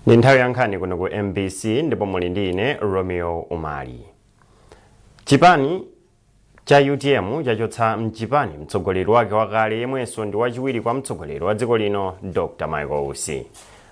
Ndi nthawi ya nkhani kuno ku MBC ndipo muli ndi ine Romeo Umali. Chipani cha UTM chachotsa mchipani mtsogoleri wake wakale yemwenso ndi wachiwiri kwa mtsogoleri wa dziko lino Dr. Michael Usi.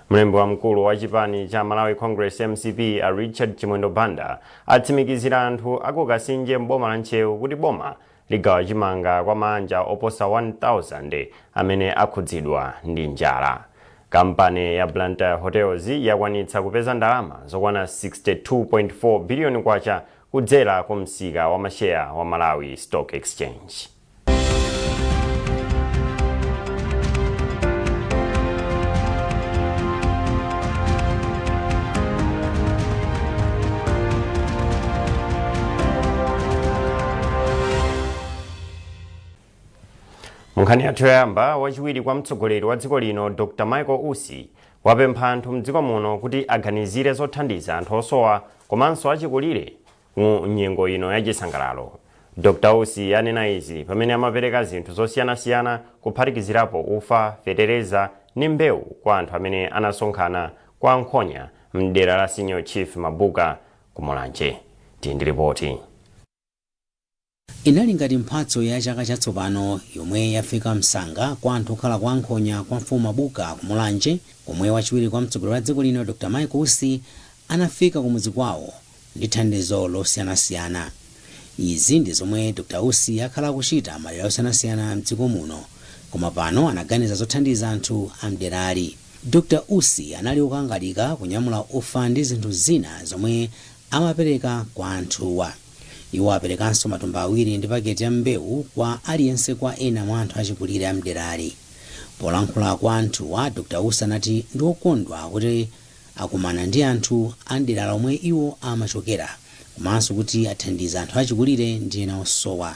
Mlembi wamkulu wa chipani cha Malawi Congress MCP a Richard Chimwendo Banda atsimikizira anthu aku Kasinje m'boma la Ntcheu kuti boma ligawa chimanga kwa maanja oposa 1000 amene akhudzidwa ndi njala. Kampani ya Blantyre Hotels yakwanitsa kupeza ndalama zokwana 62.4 biliyoni kwacha kudzera ku msika wa masheya wa Malawi Stock Exchange. Munkhani yathu yoyamba, wachiwiri kwa mtsogoleri wa dziko lino Dr. Michael Usi wapempha anthu mdziko muno kuti aganizire zothandiza anthu osowa komanso achikulire mu nyengo ino ya chisangalalo. Dr. Usi anena izi pamene amapereka zinthu zosiyanasiyana kuphatikizirapo ufa, fetereza ndi mbewu kwa anthu amene anasonkhana kwa Nkhonya mdera la Senior Chief Mabuka ku Mulanje. Tili ndi ripoti. Inali ngati mphatso ya chaka chatsopano yomwe yafika msanga kwa anthu okhala kwa Nkhonya kwa mfumu Mabuka ku Mulanje komwe wachiwiri kwa mtsogoleri wa dziko lino Dr. Michael Usi anafika kumudzi kwawo ndi thandizo losiyanasiyana. Izi ndi zomwe Dr. Usi akhala akuchita madera osiyanasiyana mdziko muno koma pano anaganiza zothandiza anthu a mderali. Dr. Usi anali okangalika kunyamula ufa ndi zinthu zina zomwe amapereka kwa anthuwa. Iwo aperekanso matumba awiri ndi paketi ya mbewu kwa aliyense kwa ena mwa anthu achikulire a mderali. Polankhula kwa anthuwa, Dr. Usi anati ndi okondwa kuti akumana ndi anthu a mdera lomwe iwo amachokera komanso kuti athandiza anthu achikulire ndi ena osowa.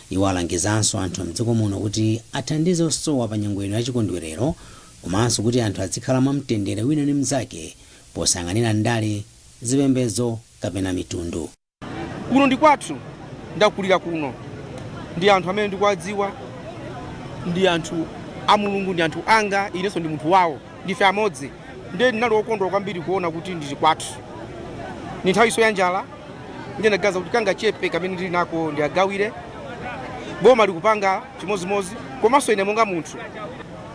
Iwo alangizanso anthu mdziko muno kuti athandize osowa pa nyengo ino ya chikondwerero komanso kuti anthu azikhala mwamtendere wina ndi mnzake posayang'anira ndale, zipembedzo kapena mitundu. Kuno ndi kwathu, ndakulira kuno, ndi anthu amene ndikuwadziwa, ndi anthu a Mulungu, ndi anthu anga, inenso ndi munthu wawo, ndife amodzi. Ndiye ndinali wokondwa kwambiri kuona kuti ndili kwathu. Ndi nthawinso ya njala, ndiye ndaganiza kuti kangachepe kamene ndili nako ndiagawire. Boma likupanga chimodzimodzi, komanso ine monga munthu.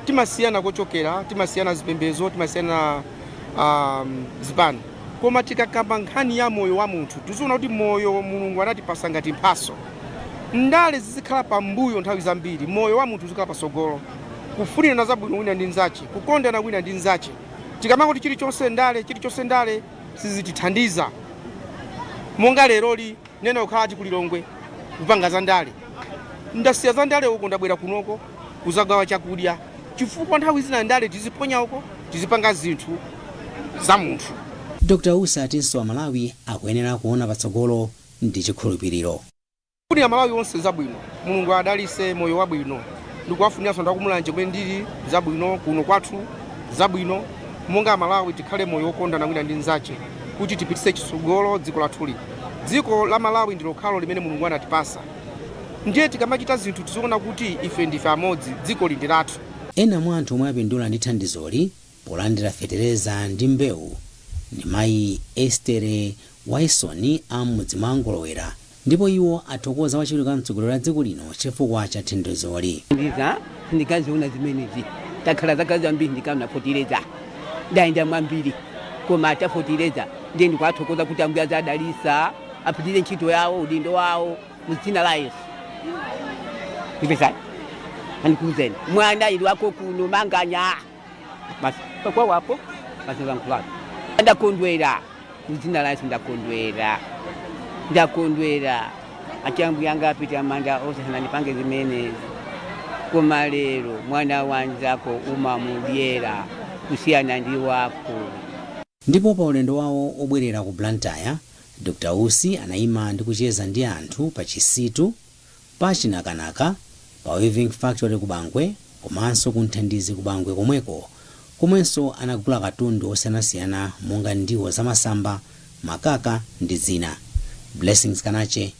Timasiyana kochokera, timasiyana zipembedzo, timasiyana zipani. Koma tikakamba nkhani ya moyo wa munthu, tiziona kuti moyo Mulungu anatipasa ngati mphaso. Ndale zizikhala pambuyo nthawi zambiri, moyo wa munthu uzikhala patsogolo. Kufunirana zabwino wina ndi mnzache, kukondana wina ndi mnzache. Tikamangoti chilichonse ndale, chilichonse ndale, sizitithandiza. Monga leroli nena kukhala ati ku Lilongwe kupanga za ndale. Ndasiya za ndale uko ndabwera kunoko kuzagawa chakudya chifukwa nthawi zina ndale tiziponya uko tizipanga zinthu za munthu. Dr Usi atinso Amalawi akuyenera kuona patsogolo ndi chikhulupiriro. Ndikufunira Amalawi onse zabwino, Mulungu adalise moyo wabwino. Ndikuwafuniranso anthu akumulanje kumene ndili zabwino, kuno kwathu zabwino. Monga Amalawi tikhale moyo wokondana wina ndi mnzache kuti tipitise chitsogolo dziko lathuli. Dziko la Malawi ndi lokhalo limene Mulungu anatipasa. Ndiye tikamachita zinthu tiziona kuti ife ndife amodzi, dzikoli ndi lathu. Ena mwa anthu omwe apindula ndi thandizoli polandira fetereza ndi mbewu ndi mayi Estere Waisoni a m'mudzi mwa Ngolowera ndipo iwo athokoza wachiwiri kwa mtsogoleri wa dziko lino chifukwa cha thandizoli. Ndiza ndikaziona zimenezi takhala zaka zambiri ndikaona fotireza ndayenda mwambiri koma atafotireza ndiye ndikuwathokoza kuti Ambuye azadalisa apitirize ntchito yawo udindo wawo mu dzina la Yesu ndipesani andikuuzeni mwana ili wako kuno manganya basi kwa wapo basi zankulatu ndakondwera mu dzina la Yesu ndakondwera ndakondwera achambu yanga apita manda onse sanandipange zimenezi koma lero mwana wanzako umamudyera kusiyana ndi wako. Ndipo pa ulendo wawo obwerera ku Blantyre, Dr Usi anaima ndi kucheza ndi anthu pa Chisitu, pa Chinakanaka, pa Weaving Factory ku Bangwe komanso ku Nthandizi ku Bangwe komweko komwenso anagula katundu osiyanasiyana monga ndiwo zamasamba, makaka ndi zina. Blessings Kanache,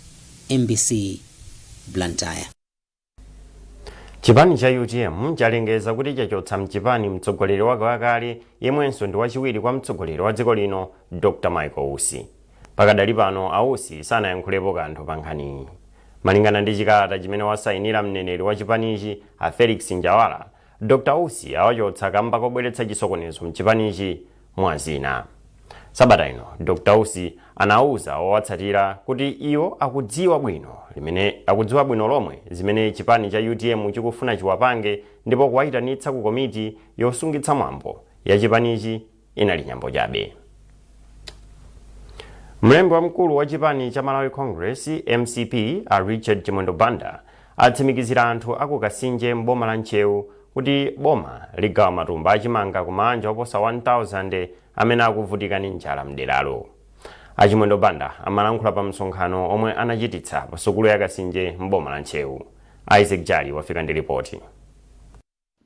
mbc, Blantyre. Chipani cha UTM chalengeza kuti chachotsa mchipani mtsogoleri wake wakale, yemwenso ndi wachiwiri kwa mtsogoleri wa dziko lino, Dr Michael Usi. Pakadali pano a Usi sanayankhulepo kanthu pa nkhaniyi. Malingana ndi chikalata chimene wasayinira mneneri wa chipanichi, a Felix Njawala, Dr Usi awachotsa kamba kobweretsa chisokonezo mchipanichi, mwazina. Sabata ino Dr Usi anauza owatsatira kuti iwo akudziwa bwino lomwe zimene chipani cha UTM chikufuna chiwapange, ndipo kuwayitanitsa ku komiti yosungitsa mwambo ya chipanichi inali nyambo chabe. Mlembi wamkulu wa chipani cha Malawi Congress, MCP, a Richard Chimwendo Banda atsimikizira anthu aku Kasinje mboma la Ntcheu kuti boma ligawa matumba achimanga ku mabanja oposa 1000 amene akuvutika ndi njala mderalo. Achimwendo Banda amalankhula pa msonkhano omwe anachititsa pa sukulu ya Kasinje mboma la Ntcheu. Isaac Jali wafika ndi ripoti.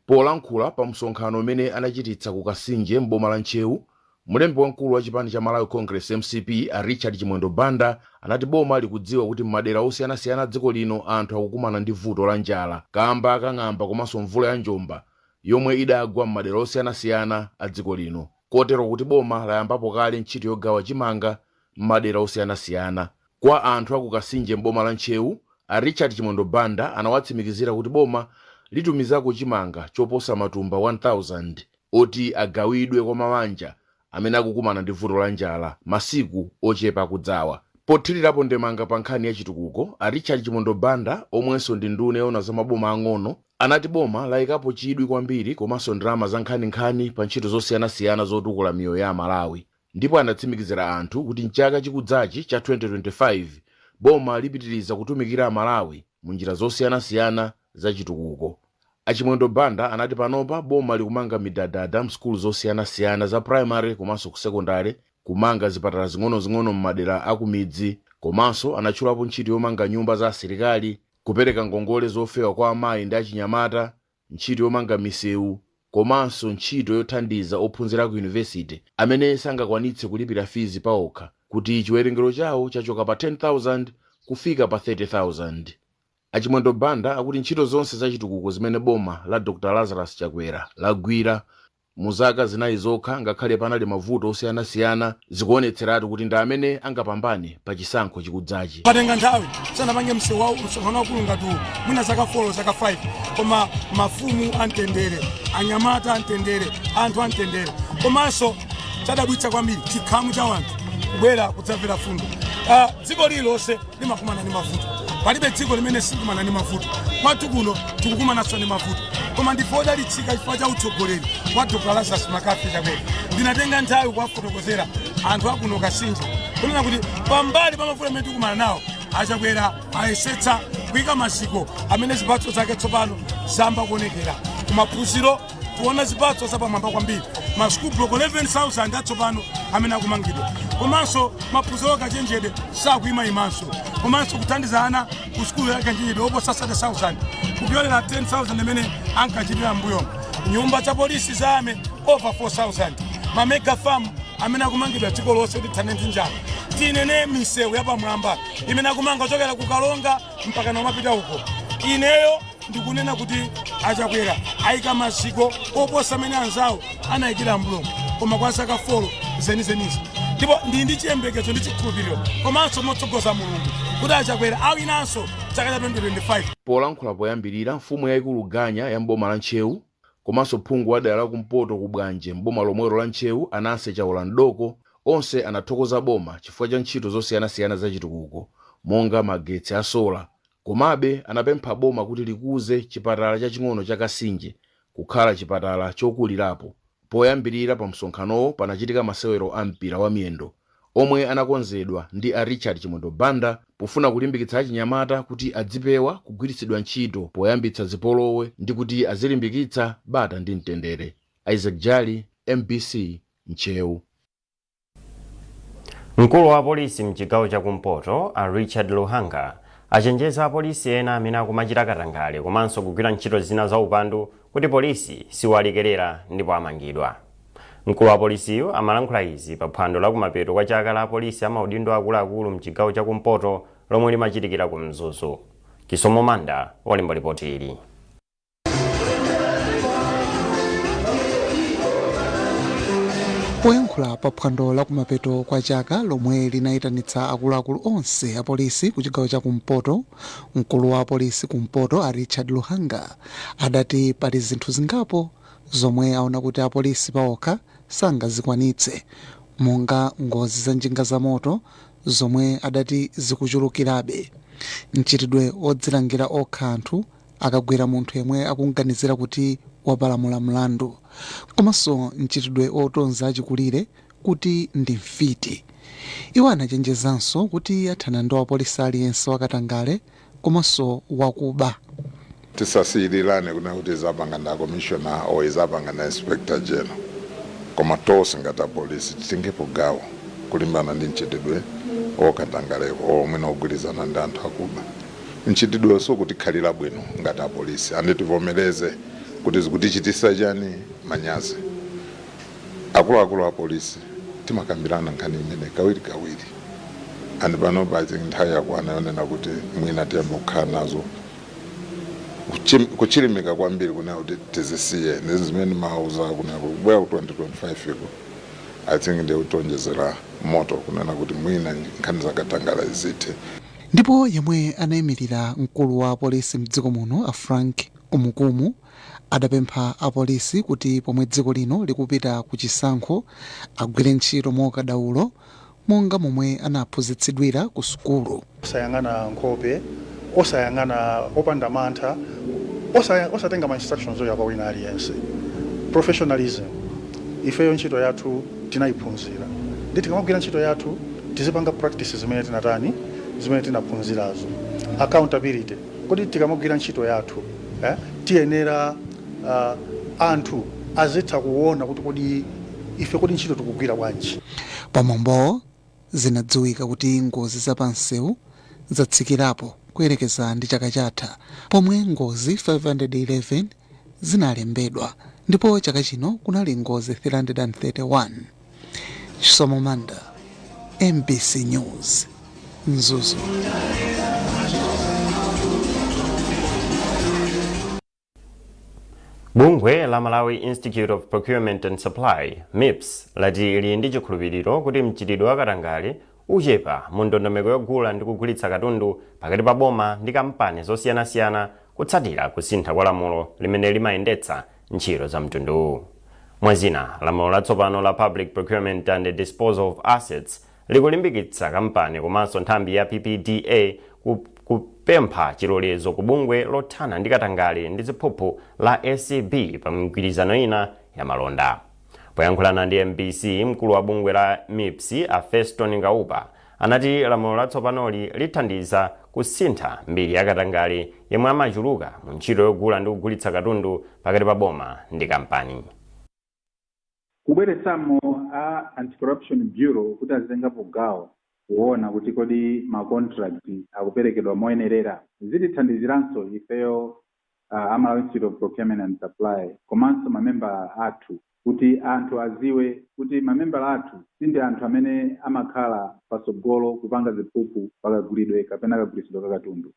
Polankhula pa msonkhano umene anachititsa ku Kasinje mboma la Ntcheu, mlembi wamkulu wa chipani cha Malawi Congress, MCP, a Richard Chimwendo Banda anati boma likudziwa kuti m'madera osiyanasiyana a dziko lino anthu akukumana ndi vuto la njala kamba kang'amba komanso mvula ya njomba yomwe idagwa m'madera osiyanasiyana a dziko lino, kotero kuti boma layambapo kale ntchito yogawa chimanga m'madera osiyanasiyana. Kwa anthu aku Kasinje mboma la Ntcheu, a Richard Chimwendo Banda anawatsimikizira kuti boma litumizako chimanga choposa matumba 1000 oti agawidwe kwa mabanja amene akukumana ndi vuto la njala masiku ochepa akudzawa. Pothirirapo ndemanga pa nkhani ya chitukuko, a Richard Chimwendo Banda, omwenso ndi nduna yoona za maboma ang'ono, anati boma layikapo chidwi kwambiri komanso ndalama za nkhaninkhani pa ntchito zosiyanasiyana zotukula miyoyo ya Amalawi, ndipo anatsimikizira anthu kuti mchaka chikudzachi cha 2025 boma lipitiriza kutumikira Amalawi mu njira zosiyanasiyana za chitukuko. Achimwendo Banda anati panopa boma likumanga midadada msukulu zosiyanasiyana za primary komanso ku secondary, kumanga zipatala zing'onozing'ono m'madera akumidzi, komanso anatchulapo ntchito yomanga nyumba za asilikali, kupereka ngongole zofewa kwa amayi ndi achinyamata, ntchito yomanga misewu, komanso ntchito yothandiza ophunzira ku yunivesite amene sangakwanitse kulipira fees paokha, kuti chiwerengero chawo chachoka pa 10,000 kufika pa 30,000. Achimwendo Banda akuti ntchito zonse zachitukuko zimene boma la Dr Lazarus Chakwera lagwira mu zaka 4 zokha, ngakhale panali mavuto osiyanasiyana, zikuonetseratu kuti ndi amene angapambane pa chisankho chikudzachi. Patenga nthawi sanapange msewu wa msonkhano wakulu ngati uwu, mwina zaka 4, zaka 5, koma mafumu amtendere, anyamata amtendere, anthu amtendere, komanso chadabwitsa kwambiri chikhamu cha wanthu kubwera kudzamvera fundo. Dziko lililonse limakumana ndi mavuto, palibe dziko limene silikumana ndi mavuto. Kwathu kuno tikukumananso ndi mavuto, koma ndife odalitsika chifukwa cha utsogoleri wa Dr Lazarus McCarthy Chakwera. Ndinatenga nthawi kuwafotokozera anthu akuno Kasinje kunena kuti pambali pa mavuto amene tikumana nawo, Achakwera ayesetsa kuyika maziko amene zipatso zake tsopano zamba kuonekera. Kumaphunziro tiona zipatso zapamwamba kwambiri, ma school block 11,000 atsopano amene akumangidwa, komanso maphunziro akachenjede sakuyimayimanso, komanso kuthandiza ana ku sukulu ya kachenjede oposa 30,000 kupyolera 10,000 imene ankachitira mbuyo, nyumba za polisi za army over 4,000, ma mega farm amene akumangidwa dziko lonse kuti tithane ndi njala, tinene misewu yapamwamba imene akumanga kuchokera ku Kalonga mpaka namapita uko. Ineyo ndikunena kuti Achakwera ayika maziko oposa amene anzawo anayikira mbulomo, koma kwa zaka 4 zenizenizi, ndipo ndili ndi chiyembekezo ndi chikhulupiriro komanso motsogoza Mulungu kuti Achakwera awinanso chaka cha 2025. Polankhula poyambirira, mfumu yayikulu Ganya ya mboma la Ntcheu komanso phungu wa dera lakumpoto ku Bwanje mboma lomwelo la Ntcheu, Ananse Chaula Mdoko, onse anathokoza boma chifukwa cha ntchito zosiyanasiyana za chitukuko monga magetsi a sola. Komabe anapempha boma kuti likuze chipatala chaching'ono cha Kasinje kukhala chipatala chokulirapo. Poyambirira pa msonkhanowo panachitika masewero a mpira wa miyendo omwe anakonzedwa ndi a Richard Chimwendo Banda pofuna kulimbikitsa achinyamata kuti adzipewa kugwiritsidwa ntchito poyambitsa zipolowe ndi kuti azilimbikitsa bata ndi mtendere. Isaac Jali, MBC, Ntcheu. Mkulu wa polisi mchigawo chakumpoto, a Richard Luhanga, achenjeza apolisi ena amene akumachita katangale komanso kugwira ntchito zina za upandu kuti polisi siwalekerera ndipo amangidwa. Mkulu wa polisiyo amalankhula izi pa phwando la kumapeto kwa chaka la apolisi amaudindo akuluakulu mchigawo chakumpoto lomwe limachitikira ku Mzuzu. Chisomo Manda walemba ripoti ili. Poyankhula pa phwando la kumapeto kwa chaka lomwe linayitanitsa akuluakulu onse a polisi ku chigawo cha kumpoto, mkulu wa polisi kumpoto a Richard Luhanga adati pali zinthu zingapo zomwe aona kuti apolisi paokha sangazikwanitse, monga ngozi za njinga za moto zomwe adati zikuchulukirabe, mchitidwe odzilangira okha anthu akagwira munthu yemwe akuganizira kuti wapalamula mlandu, komanso mchitidwe otonza achikulire kuti ndi mfiti. Iwo anachenjezanso kuti athana ndi wapolisi aliyense wakatangale komanso wakuba. Tisasiyirirane kuna kuti izapanga nda commissioner or izapanga na inspector general, koma tonse ngati apolisi titengepo gawo kulimbana ndi mchitidwe okatangaleko omwe ogwirizana ndi anthu akuba. Mchitidwe sukutikhalira bwino ngati apolisi, andi tivomereze kuti zikutichitisa chani manyazi. Akuluakulu a polisi timakambirana nkhani imene kawiri kawiri, and pano I think nthawi yakwana yonena kuti mwina tiyambe kukhala nazo kuchilimika kwambiri kuna kuti tizisiye. Ndi zimene mauza kuna kubwera ku 2025 iko, I think ndiye kutionjezera moto kunena kuti mwina nkhani zakatangale zithe. Ndipo yemwe anayimirira mkulu wa polisi mdziko muno a Frank Kumukumu adapempha apolisi kuti pomwe dziko lino likupita ku chisankho agwire ntchito mokadaulo monga momwe anaphunzitsidwira ku sukulu. Osayang'ana nkhope, osayang'ana, opanda mantha, osatenga ma instructions oya kwa wina aliyense. Professionalism, ifeyo ntchito yathu tinayiphunzira, ndi tikamagwira ntchito yathu tizipanga practices zimene tinatani, zimene tinaphunzirazo. Accountability, kodi tikamagwira ntchito yathu tiyenera anthu azitha kuona kuti kodi ife kodi ntchito tikugwira bwanji? Pamwambowo zinadziwika kuti ngozi zapamsewu zatsikirapo kuyerekeza ndi chaka chatha, pomwe ngozi 511 zinalembedwa ndipo chaka chino kunali ngozi 331. Chisomo Manda, MBC News, Mzuzu. Bungwe la Malawi Institute of Procurement and Supply, MIPS, lati lili ndi chikhulupiriro kuti mchitidwe wa katangale uchepa mu ndondomeko yogula ndi kugulitsa katundu pakati pa boma ndi kampani zosiyanasiyana kutsatira kusintha kwa lamulo limene limayendetsa ntchito za mtunduwu. Mwazina, lamulo latsopano la Public Procurement and Disposal of Assets likulimbikitsa kampani komanso nthambi ya PPDA kupempha chilolezo ku bungwe lothana ndi katangale ndi ziphuphu la ACB pa migwirizano ina ya malonda. Poyankhulana ndi MBC, mkulu wa bungwe la MIPS a Feston Ngaupa anati lamulo latsopanoli lithandiza kusintha mbiri ya katangale yemwe amachuluka mu ntchito yogula ndi kugulitsa katundu pakati pa boma ndi kampani. Kubweretsamo a Anti-Corruption Bureau kuti azitengapo gawo kuona kuti kodi ma contract akuperekedwa moyenerera, zitithandiziranso ifeyo a Malawi Institute of Procurement and Supply komanso mamembala athu, kuti anthu aziwe kuti mamembala athu sindi anthu amene amakhala patsogolo kupanga ziphuphu pakagulidwe kapena kagulitsidwe ka katundu,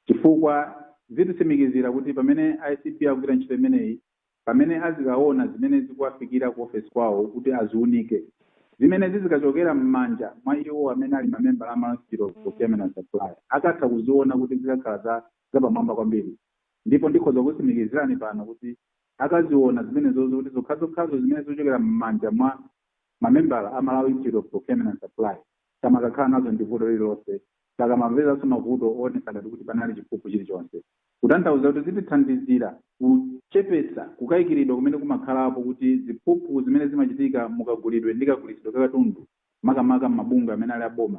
chifukwa zititsimikizira kuti pamene ACB akugwira ntchito imeneyi, pamene azikaona zimene zikuwafikira ku ofesi kwawo kuti aziunike, zimene zizikachokera m'manja mwa iwo amene ali mamembala a Malawi Institute of Procurement and Supply, akatha kuziona kuti zikakhala za zapamwamba kwambiri. Ndipo ndikhoza kutsimikizirani pano kuti akaziona zimenezozo kuti zokhazokhazo zimene zikuchokera m'manja mwa mamembala a Malawi Institute of Procurement and Supply, samakakhala nazo ndi vuto lililonse, sakamapezanso mavuto oonetsa ngati kuti panali chiphuphu chilichonse. Kutanthauza kuti zitithandizira kuchepetsa kukayikiridwa kumene kumakhalapo kuti ziphuphu zimene zimachitika mukagulidwe ndi kagulitsidwe ka katundu, makamaka m'mabungwe amene ali aboma,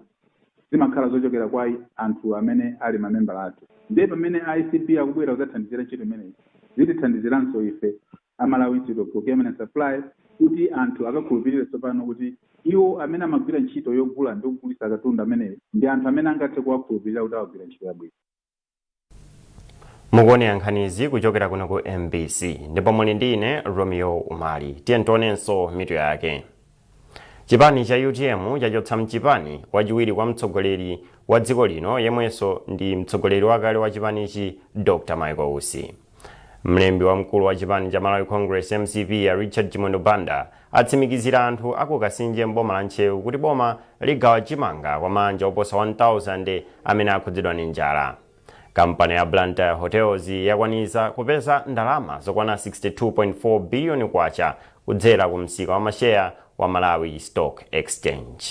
zimakhala zochokera kwa anthu amene ali mamembala athu. Ndiye pamene ACB akubwera kudzathandizira ntchito imeneyi, zitithandiziranso ife a Malawi Institute of Procurement and Supply kuti anthu akakhulupirire tsopano kuti iwo amene amagwira ntchito yogula ndi kugulitsa katundu ameneyo ndi anthu amene angathe kuwakhulupirira kuti awagwira ntchito yabwino. Mukuonera nkhanizi kuchokera kuno ku MBC ndipo muli ndi ine Romeo Umali. Tiye tionenso mitu yake. Chipani cha UTM chachotsa mchipani wachiwiri kwa mtsogoleri wa dziko lino yemwenso ndi mtsogoleri wakale wa chipanichi, Dr Michael Usi. Mlembi wamkulu wa chipani cha Malawi Congress, MCP, a Richard Chimwendo Banda atsimikizira anthu aku Kasinje mboma la Ntcheu kuti boma ligawa chimanga kwa mabanja oposa 1000 amene akhudzidwa ndi njala. Kampani ya Blantyre Hotels yakwanitsa kupeza ndalama zokwana 62.4 biliyoni kwacha kudzera ku msika wa masheya wa Malawi Stock Exchange.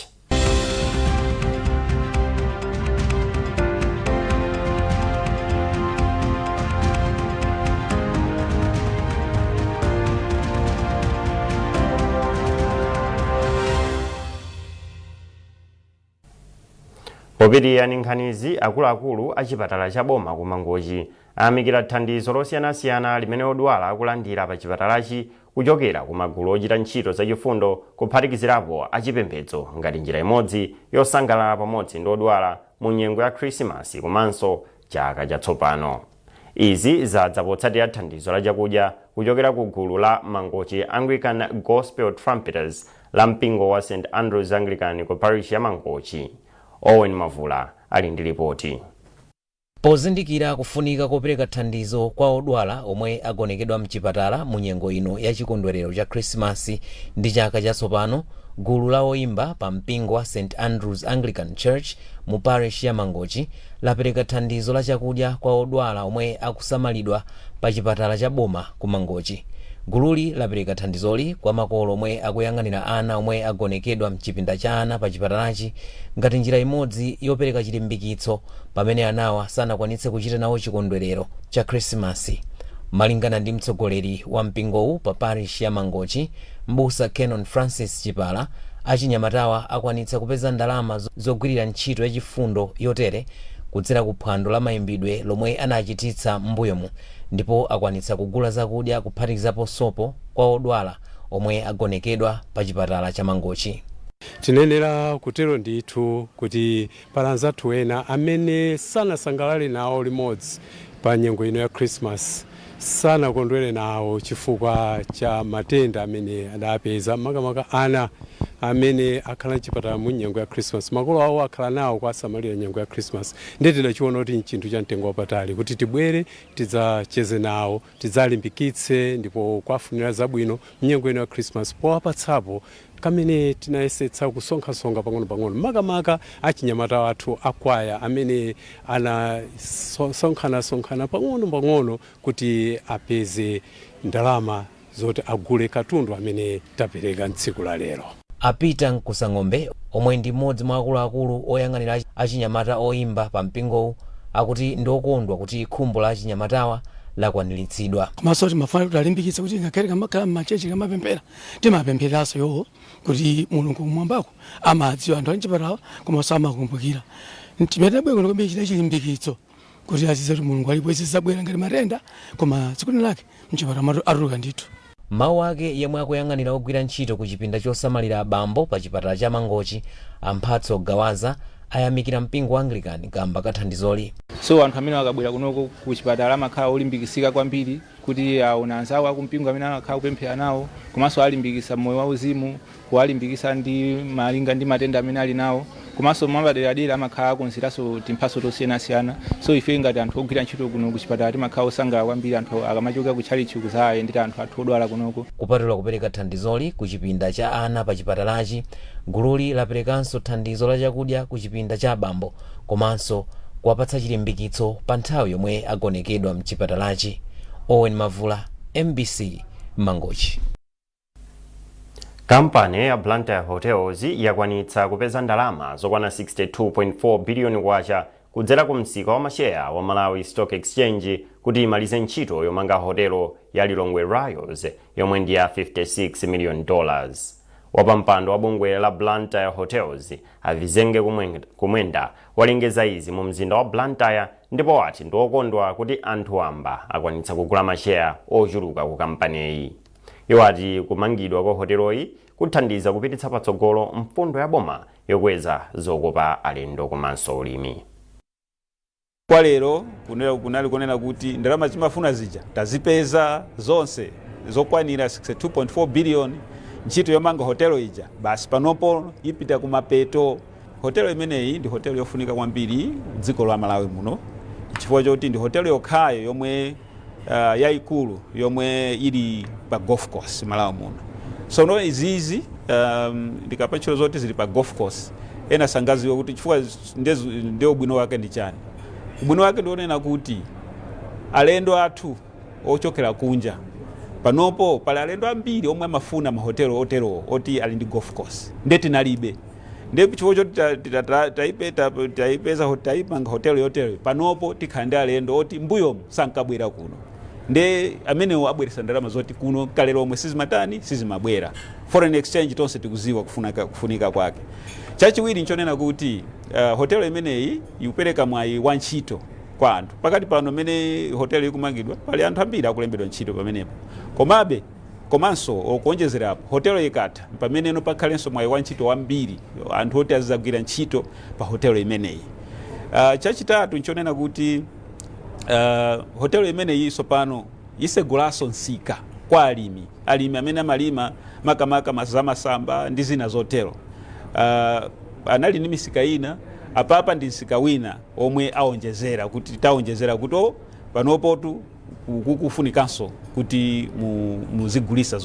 Popitirira ndi nkhanizi, akuluakulu a chipatala cha boma ku Mangochi ayamikira thandizo losiyanasiyana limene odwala akulandira pa chipatalachi kuchokera ku magulu ochita ntchito zachifundo kuphatikizirapo achipembedzo ngati njira imodzi yosangalala pamodzi ndi odwala mu nyengo ya Khrisimasi komanso chaka chatsopano. Izi zadza potsatira thandizo la chakudya kuchokera ku gulu la Mangochi Anglican Gospel Trumpeters la mpingo wa St Andrews Anglican ku parish ya Mangochi. Owen Mavula ali ndi lipoti. Pozindikira kufunika kopereka thandizo kwa odwala omwe agonekedwa mchipatala mu nyengo ino ya chikondwerero cha Khrisimasi ndi chaka chatsopano, gulu la oyimba pa mpingo wa St Andrews Anglican Church mu parish ya Mangochi lapereka thandizo la chakudya kwa odwala omwe akusamalidwa pa chipatala cha boma ku Mangochi. Gululi lapereka thandizoli kwa makolo omwe akuyang'anira ana omwe agonekedwa mchipinda cha ana pa chipatalachi ngati njira imodzi yopereka chilimbikitso pamene anawa sanakwanitse kuchita nawo chikondwerero cha Khrisimasi. Malingana ndi mtsogoleri wa mpingowu pa parish ya Mangochi, M'busa Canon Francis Chipala, achinyamatawa akwanitsa kupeza ndalama zogwirira ntchito yachifundo yotere kudzera ku phwando la mayimbidwe lomwe anachititsa m'mbuyomu ndipo akwanitsa kugula zakudya kuphatikizapo sopo kwa odwala omwe agonekedwa pa chipatala cha Mangochi. Tinenera kutero ndithu kuti pali anzathu ena amene sanasangalale nawo limodzi pa nyengo ino ya Christmas, sanakondwere nawo chifukwa cha matenda amene adapeza, makamaka ana amene akhala mchipatala mu nyengo ya Christmas. Makolo awo akhala nawo kuwasamalira nyengo ya Christmas. Ndiye tidachiona kuti nchinthu cha mtengo wapatali kuti tibwere tidzacheze nawo, tidzalimbikitse ndipo kuwafunira zabwino mnyengo ino ya Christmas powapatsapo kamene tinayesetsa kusonkhasonkha pang'ono-pang'ono, makamaka achinyamata athu akwaya amene anasonkhanasonkhana pang'ono-pang'ono kuti apeze ndalama zoti agule katundu amene tapereka mtsiku la lero. A Peter Mkusang'ombe omwe ndi mmodzi mwa akuluakulu oyang'anira achinyamata oyimba pa mpingowu akuti ndi okondwa kuti khumbo la achinyamatawa lakwaniritsidwa. Komanso timafuna kuti alimbikitse kuti ngakhale kamakhala mmachechi kamapemphera, timapemphereranso iwowo kuti Mulungu kumwambako amadziwa anthu ali mchipatala komanso amakumbukira. Chimene tabwera kuno kwambiri china chilimbikitso kuti azidziwe kuti Mulungu alipo. Izi zabwera ngati matenda, koma tsiku lake mchipatala atuluka ndithu. Mawu ake, yemwe akuyang'anira ogwira ntchito ku chipinda chosamalira abambo pa chipatala cha Mangochi, a Mphatso Gawaza, ayamikira mpingo wa Anglican kamba ka thandizoli. So anthu amene akabwera kunoko ku chipatala amakhala olimbikitsika kwambiri kuti aona anzawo akumpingo amene amakhala kupemphera nawo, komanso alimbikitsa moyo wauzimu, kuwalimbikitsa ndi malinga ndi matenda amene ali nawo, komanso mwapaderadera amakhala akonzeranso timphatso tosiyanasiyana. So ife ngati anthu ogwira ntchito kuno ku chipatala timakhala osangalala kwambiri anthu akamachoka ku tchalitchi kudzayendera anthu athu odwala kunoko. Kupatula kupereka thandizoli ku chipinda cha ana pa chipatalachi, gululi laperekanso thandizo la chakudya ku chipinda cha abambo komanso kuwapatsa chilimbikitso pa nthawi yomwe agonekedwa mchipatalachi. Owen Mavula, MBC, Mangochi. Kampani ya Blantyre Hotels yakwanitsa kupeza ndalama zokwana 62.4 biliyoni kwacha kudzera ku msika wa masheya wa Malawi Stock Exchange kuti imalize ntchito yomanga hotelo ya Lilongwe Royals yomwe ndi ya 56 million dollars. Wapampando wa bungwe la Blantyre Hotels, a Vizenge Kumwenda, walengeza izi mu mzinda wa Blantyre ndipo wati ndi okondwa kuti anthu wamba akwanitsa kugula masheya ochuluka ku kampaniyi. Iwo ati kumangidwa kwa hoteloyi kuthandiza kupititsa patsogolo mfundo ya boma yokweza zokopa alendo komanso ulimi. Kwa lero kunali kunena kuti ndalama timafuna zija tazipeza zonse zokwanira 62.4 billion. Ntchito yomanga hotelo ija basi panopo ipita kumapeto. Hotelo imeneyi ndi hotelo yofunika kwambiri dziko la Malawi muno chifukwa choti ndi hotelo yokhayo yomwe Yayikulu yomwe ili pa golf course Malawi muno. Sono izizi ndikapatchula zoti zili pa golf course, ena sangaziwe kuti chifukwa ndiye ubwino wake ndi chani. Ubwino wake ndionena kuti alendo athu ochokera kunja, panopo pali alendo ambiri omwe amafuna mahotelo oterowo oti ali ndi golf course, nde tinalibe. Ndiye chifukwa choti taipeza taipanga hotelo yoteroyo, panopo tikhala ndi alendo oti mbuyomu sankabwera kuno, nde amenewo abweresa ndalama zoti kuno kale lomwe sizimatani, sizimabwera. Foreign exchange tonse tikuziwa kufunika kwake. Chachiwiri nchonena kuti hotelo imeneyi ikupereka mwayi wa ntchito kwa anthu. Pakati pano mmene hotelo ikumangidwa, pali anthu ambiri akulembedwa ntchito pamenepo. Komabe komanso kuonjezerapo, hotelo ikatha pameneno pakhalenso mwayi wa ntchito wambiri, anthu oti azizagwira ntchito pa hotelo imeneyi. Chachitatu nchonena kuti hotelo imeneyi tsopano isegulanso msika kwa alimi, alimi amene amalima makamaka zamasamba ndi zina zotero. Anali ndi misika ina, apapa ndi msika wina omwe aonjezera, kuti taonjezera kuti o panopotu kukufunikanso kuti muzigulisa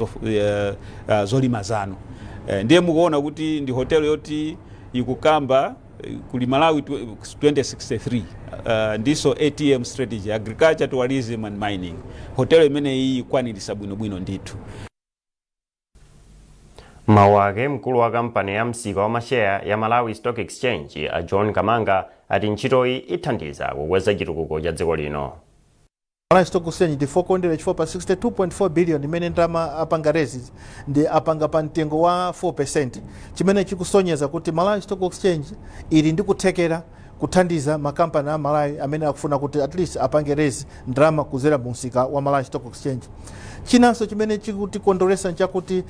zolima zanu. Ndiye mukuona kuti ndi hotelo yoti ikukamba kuli Malawi 2063 ndiso ATM strategy, agriculture, tourism and mining. Hotelo imeneyi ikwanirisa bwinobwino ndithu. Mawu ake, mkulu wa kampani ya msika wa masheya ya Malawi Stock Exchange a John Kamanga ati ntchitoyi ithandiza kukweza chitukuko cha dziko lino. Malawi Stock Exchange ndifokondera chifukwa pa 62.4 billion imene ndalama apanga raise, ndi apanga pa mtengo wa 4%, chimene chikusonyeza kuti Malawi Stock Exchange ili ndi kuthekera kuthandiza makampani a Malawi amene akufuna kuti at least apange raise ndalama kuzera mu msika wa Malawi Stock Exchange. Chinanso chimene chikutikondweresa nchakuti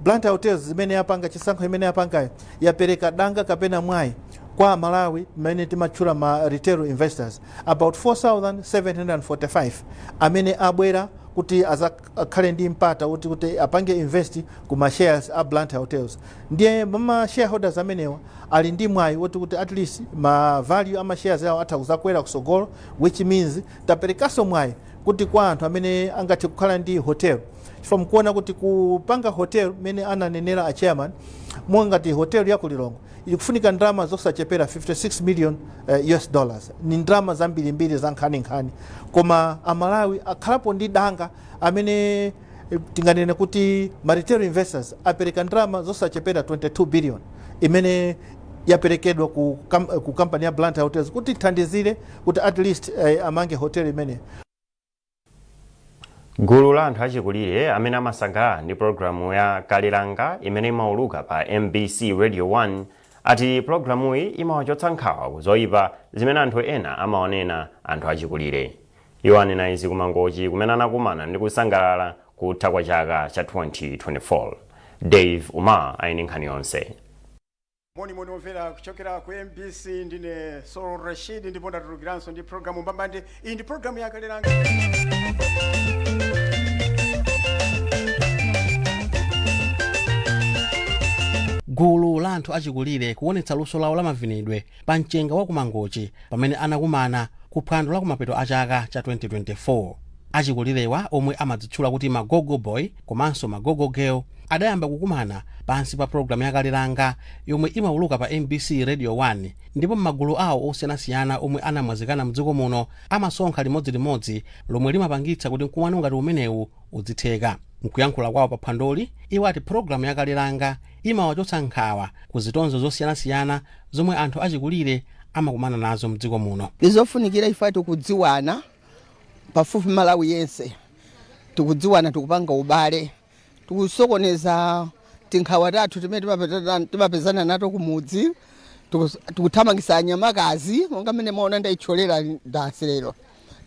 Blantyre Hotels imene yapanga chisankho imene yapangayo yapereka danga kapena mwayi kwa Malawi mmene timatchula ma retail investors about 4745 amene abwera kuti azakhale ndi mpata kuti apange invest ku ma shares a Blantyre Hotels. Ndiye ma shareholders amenewa ali ndi mwayi woti kuti at least ma value ama shares awo atha kuzakwera kusogolo, which means taperekanso mwayi kuti kwa anthu amene angathe kukhala ndi hotel, chifukwa mukuona kuti kupanga hotel, mmene ananenera a chairman, ngati hotel ya ku Lilongwe ikufunika ndalama zosachepera 56 million US dollars. Ni ndalama zambirimbiri za nkhaninkhani, koma Amalawi akhalapo ndi danga amene tinganene kuti ma retail investors apereka ndalama zosachepera 22 billion imene yaperekedwa ku kampani ya Blantyre Hotels kuti ithandizire kuti at least amange hotel imene. Gulu la anthu achikulire amene amasangalala ndi pologalamu ya Kalilanga imene imauluka pa MBC Radio 1 ati pologalamuyi imawachotsa nkhawa ku zoyipa zimene anthu ena amaonena anthu achikulire. Iwo anena izi kuMangochi kumene anakumana ndi kusangalala kutha kwa chaka cha 2024. Dave Umar ali nkhani yonse. Monimoni omvera kuchokera ku MBC, ndine Sol Rashid ndipo ndatulukiranso ndi programu mbambande. Iyi ndi programu ya Kalilanga. Gulu la anthu achikulire kuonetsa luso lawo la mavinidwe pa mchenga wa kuMangochi pamene anakumana ku phwando la kumapeto a chaka cha 2024. Achikulirewa, omwe amadzitchula kuti Magogo Boy komanso Magogo Girl, adayamba kukumana pansi pa pologalamu ya Kalilanga yomwe imauluka pa MBC Radio 1, ndipo m'magulu awo osiyanasiyana omwe anamwazikana mdziko muno amasonkha limodzilimodzi, lomwe limapangitsa kuti mkumano ngati umenewu udzitheka. Mkuyankhula kwawo pa phwandoli, iwo ati pologalamu ya Kalilanga imawachotsa nkhawa ku zitonzo zosiyanasiyana zomwe anthu achikulire amakumana nazo mdziko muno. Ndizofunikira ife tikudziwana pafupi Malawi yense, tikudziwana, tikupanga ubale, tikusokoneza tinkhawa tathu timene timapezana nato kumudzi, tikuthamangisa anyamakazi monga mmene mwaona ndayithyolera dansi lero,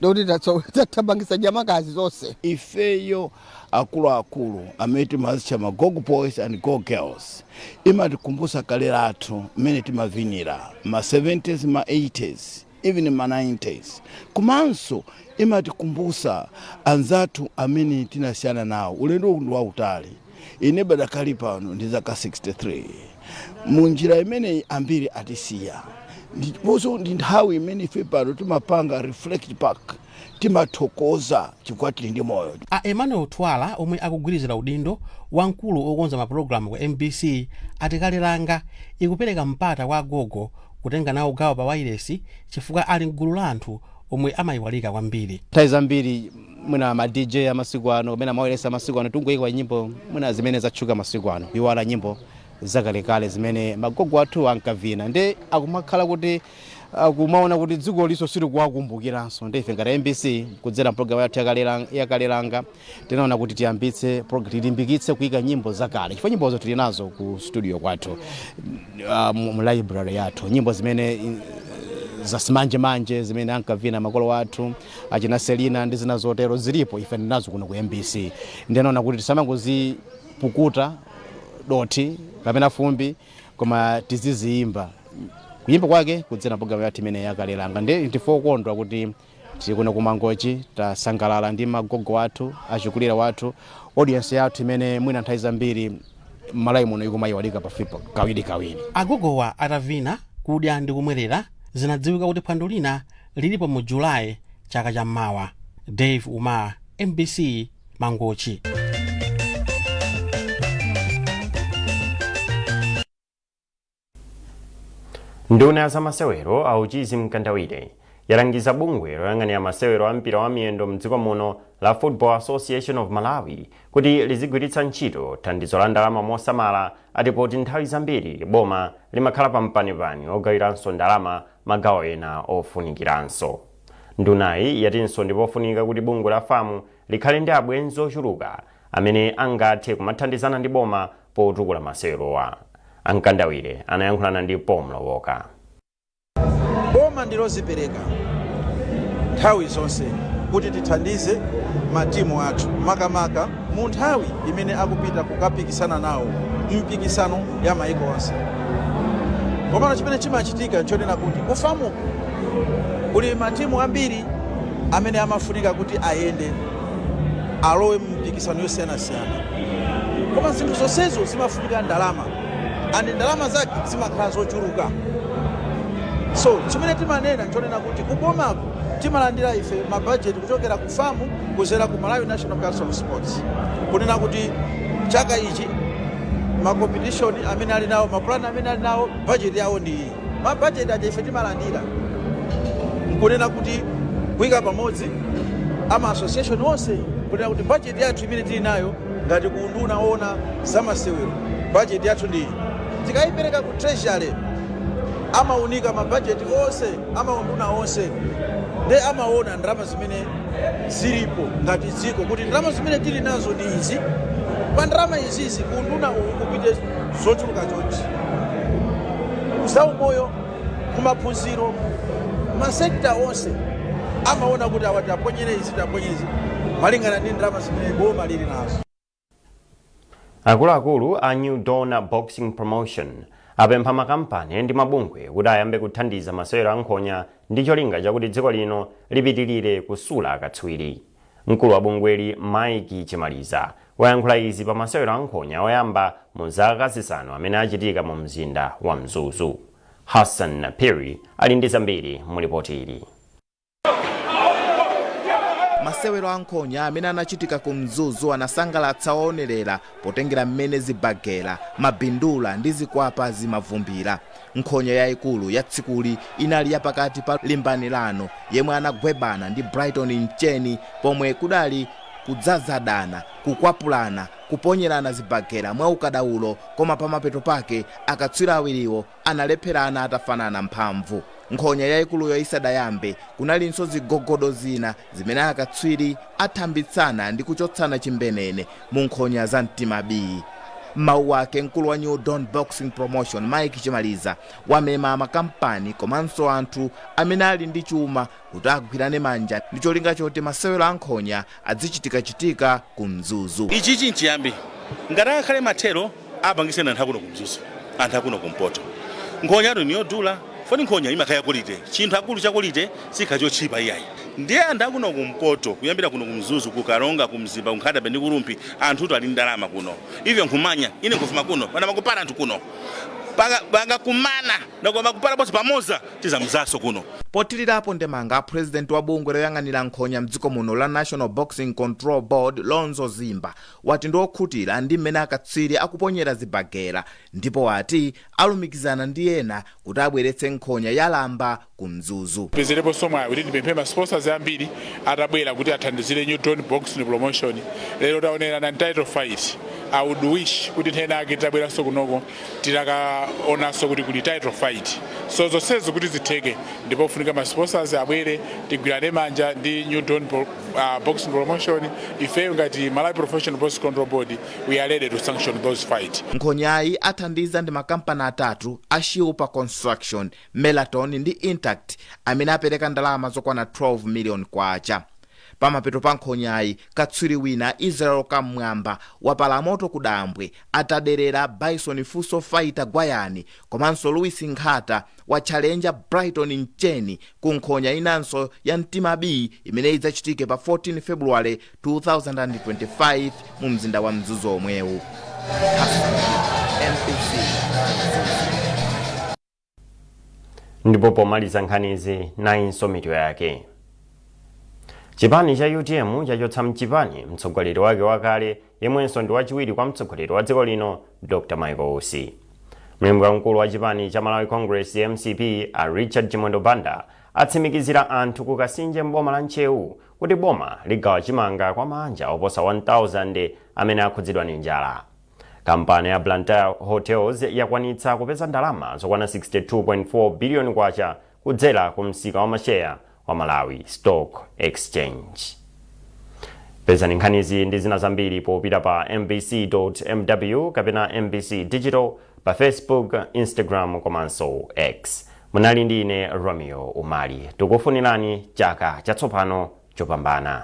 ndikuti tathamangisa nyamakazi zonse. Ifeyo akuluakulu amene timazitcha ma gogo boys and go girls, imatikumbusa kale lathu mmene timavinira ma 70s, ma 80s, even ma 90s. Komanso imatikumbusa anzathu amene tinasiyana nawo. Ulendo uwu ndi wautali. Ine badakali pano ndi zaka 63. Mu njira imeneyi ambiri atisiya, ndiponso ndi nthawi imene ife pano timapanga reflect back. Timathokoza chifukwa tili ndi moyo. A Emmanuel Twala, omwe akugwirizira udindo wamkulu okonza mapulogalamu ku MBC, ati Kale Langa ikupereka mpata kwa agogo kutenga nawo gawo pa wailesi chifukwa ali mgulu la anthu omwe amayiwalika kwambiri. Nthawi zambiri mwina ma DJ amasiku ano kapena mawayilesi amasiku ano tungoyika nyimbo mwina zimene zatchuka masiku ano, kuiwala nyimbo zakalekale zimene magogo athu ankavina, ndi akumakhala kuti akumaona kuti dziko liso silikuwakumbukiranso. Ndi ife ngati MBC, kudzera mpulogalamu yathu ya Kale Langa, tinaona kuti tiyambitse tilimbikitse kuyika nyimbo zakale, chifukwa nyimbozo tili nazo ku studio kwathu, mu library yathu, nyimbo zimene zasimanjemanje zimene ankavina makolo athu, achina Selina ndi zina zotero, zilipo, ife ndinazo kuno ku MBC. Ndinaona kuti tisamangozipukuta dothi kapena fumbi, koma tiziziyimba, kuyimba kwake kudzera programu yathu imene ya Kale Langa. Ndi ndife okondwa kuti tili kuno kuMangochi, tasangalala ndi magogo athu, achikulire wathu, audience yathu imene mwina nthawi zambiri m'Malawi muno ikumayiwalika pafupi kawiri kawiri. Agogowa atavina, kudya ndi kumwerera, zinadziwika kuti phwando lina lilipo mu Julayi chaka cham'mawa. Dave Umar, MBC, Mangochi. Nduna ya zamasewero a Uchizi Mkandawire yalangiza bungwe loyang'anira masewero a mpira wa miyendo mdziko muno la Football Association of Malawi kuti lizigwiritsa ntchito thandizo la ndalama mosamala, atipoti nthawi zambiri boma limakhala pampanipani ogawiranso ndalama magawo ena ofunikiranso. Ndunayi yatinso ndipofunika kuti bungwe la FAM likhale ndi abwenzi ochuluka amene angathe kumathandizana ndi boma potukula masewerowa. A Mkandawire anayankhulana ndi Paul Mlowoka. Boma ndilozipereka nthawi zonse kuti tithandize matimu athu, makamaka mu nthawi imene akupita kukapikisana nawo mpikisano ya maiko onse. Komano chimene chimachitika nchonena kuti ku FAM-ku kuli matimu ambiri amene amafunika kuti ayende, alowe mpikisano yosiyanasiyana, koma zinthu zonsezo zimafunika ndalama, and ndalama zake zimakhala zochuluka. So chimene timanena nchonena kuti kubomako timalandira ife mabajeti kuchokera ku FAM kuzera ku Malawi National Council of Sports, kunena kuti chaka ichi ma competition amene ali nawo, mapulani amene ali nawo, budget yawo ndi iyi. Mabajeti aja ife timalandira nkunena kuti kuyika pamodzi ama association onse, kunena kuti budget yathu imene tili nayo ngati ku unduna woona zamasewero, budget yathu ndi iyi. Tikayipereka ku Treasury, amaunika mabajeti onse amaunduna onse, nde amaona ndalama zimene zilipo ngati dziko, kuti ndalama zimene tili nazo ndi izi, pa ndalama izizi ku unduna uwu kupite zochuluka chonchi, zaumoyo, kumaphunziro, ma sector onse amaona kuti awa taponyere izi, taponyere izi, malingana ndi ndalama zimene boma lili nazo. Akuluakulu a New Dawn Boxing Promotion apempha makampani ndi mabungwe kuti ayambe kuthandiza masewero a nkhonya ndi cholinga chakuti dziko lino lipitirire kusula akatswiri. Mkulu wa bungweli, Mike Chimaliza, wayankhula izi pa masewero a nkhonya oyamba mu zaka 5 amene achitika mu mzinda wa Mzuzu. Hassan Napiri ali ndi zambiri mu ripoti ili. Masewero a nkhonya amene anachitika ku Mzuzu anasangalatsa oonerera potengera mmene zibagera, mabindula ndi zikwapa zimavumbira. Nkhonya yayikulu ya tsikuli inali yapakati pa Limbanirano yemwe anagwebana ndi Brighton Mcheni, pomwe kudali kudzazadana, kukwapulana, kuponyerana zibagera mwa ukadaulo, koma pamapeto pake akatswiri awiriwo analepherana atafanana mphamvu. Nkhonya yayikuluyo isadayambe, kunalinso zigogodo zina zimene akatswiri athambitsana ndi kuchotsana chimbenene mu nkhonya za mtima bii. Mawu ake, mkulu wa New Dawn Boxing Promotion, Mike Chimaliza, wamema makampani komanso anthu amene ali ndi chuma kuti agwirane manja ndi cholinga choti masewero a nkhonya adzichitikachitika ku Mzuzu. Ichichi nchiyambi, ngati akakhale mathero apangiseni anthu akuno ku Mzuzu, anthu akuno kumpoto. Nkhonya ni yodula, foni nkhonya imakhala ya quality, chinthu akulu cha quality sikha chotchipa iyayi. Ndiye anthu akuno kumpoto, kuyambira kuno ku Mzuzu, ku Karonga, ku Mzimba, ku Nkhata Bay ndi ku Rumphi, anthutu ali ndalama kuno. Ivyo nkhumanya ine nkufuma kuno pana makupala anthu kuno. Pangakumana nakoma kupala ponse pamoza tizamzaso kuno. Pothirirapo ndemanga, president wa bungwe loyang'anira nkhonya mdziko muno la National Boxing Control Board, Lonzo Zimba, wati ndi okhutira ndi mmene akatswiri akuponyera zibagera ndipo wati alumikizana ndi ena kuti abweretse nkhonya ya lamba ku Mzuzu. Pezerepo mwayi kuti ndipemphe ma sponsors ambiri atabwera kuti athandizire New Dawn Boxing Promotion. Lero taonera na title fight. I would wish kuti nthena ake titabweranso kunoko titakaonanso kuti kuli title fight. So zonsezo kuti zitheke ndipo kufunika ma sponsors abwere, tigwirane manja ndi New Dawn Boxing Promotion. Ifeyo ngati Malawi Professional Boxing Control Board, we are ready to sanction those fight. Nkhonyayi athandiza ndi makampani atatu a Shilpa Construction, Melaton ndi Intact amene apereka ndalama zokwana 12 million kwacha. Pamapeto pa nkhonyayi, katswiri wina Israel Kamwamba wapala moto ku dambwe ataderera Bison Fuso Fighter Gwayani, komanso Louis Nkhata wa challenger Brighton Mcheni ku nkhonya inanso ya mtima B imene idzachitike pa 14 February 2025 mu mzinda wa Mzuzu omwewu. MBC. Ndipo pomaliza nkhanizi, nayinso mitu yake. Chipani cha UTM chachotsa mchipani mtsogoleri wake wakale yemwenso ndi wachiwiri kwa mtsogoleri wa dziko lino, Dr Michael Usi. Mlembi wamkulu wa chipani cha Malawi Congress, MCP, a Richard Chimwendo Banda atsimikizira anthu ku Kasinje mboma la Ntcheu kuti boma ligawa chimanga kwa mabanja oposa 1000 amene akhudzidwa ndi njala. Kampani ya Blantyre Hotels yakwanitsa kupeza ndalama zokwana 62.4 billion kwacha kudzera ku msika wa masheya wa Malawi Stock Exchange. Pezani nkhanizi ndi zina zambiri popita pa mbc.mw kapena MBC Digital pa Facebook, Instagram komanso X. Munali ndi ine Romeo Umali. Tikufunirani chaka chatsopano chopambana.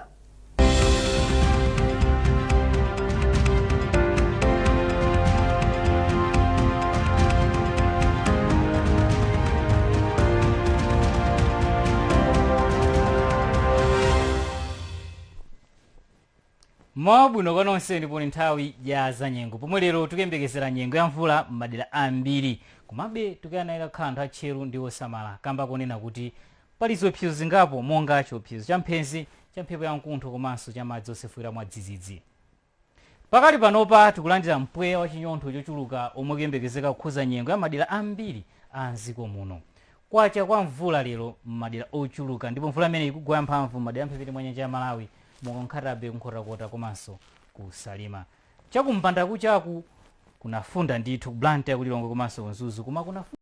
Mwabwino kwa nonse, ndipo ni nthawi ya zanyengo, pomwe lero tikuyembekezera nyengo ya mvula m'madera ambiri. Komabe tikuyenera kukhala anthu atcheru ndi osamala kamba konena kuti pali ziopsezo zingapo, monga chiopsezo cha mphenzi, cha mphepo ya mkuntho komanso cha madzi osefukira mwadzidzidzi. Pakali panopa tikulandira mpweya wa chinyontho chochuluka omwe kuyembekezeka kukhuza nyengo ya madera ambiri a mdziko muno. Kwacha kwa mvula lero m'madera ochuluka, ndipo mvula imene ikugwa yamphamvu m'madera amphepete mwa nyanja ya Malawi, monga Nkhata Bay, Nkhotakota komanso ku Salima. Chakumpanda kuchaku kunafunda ndithu, ku Blantyre, ku Lilongwe komanso ku Mzuzu, koma kunafunda.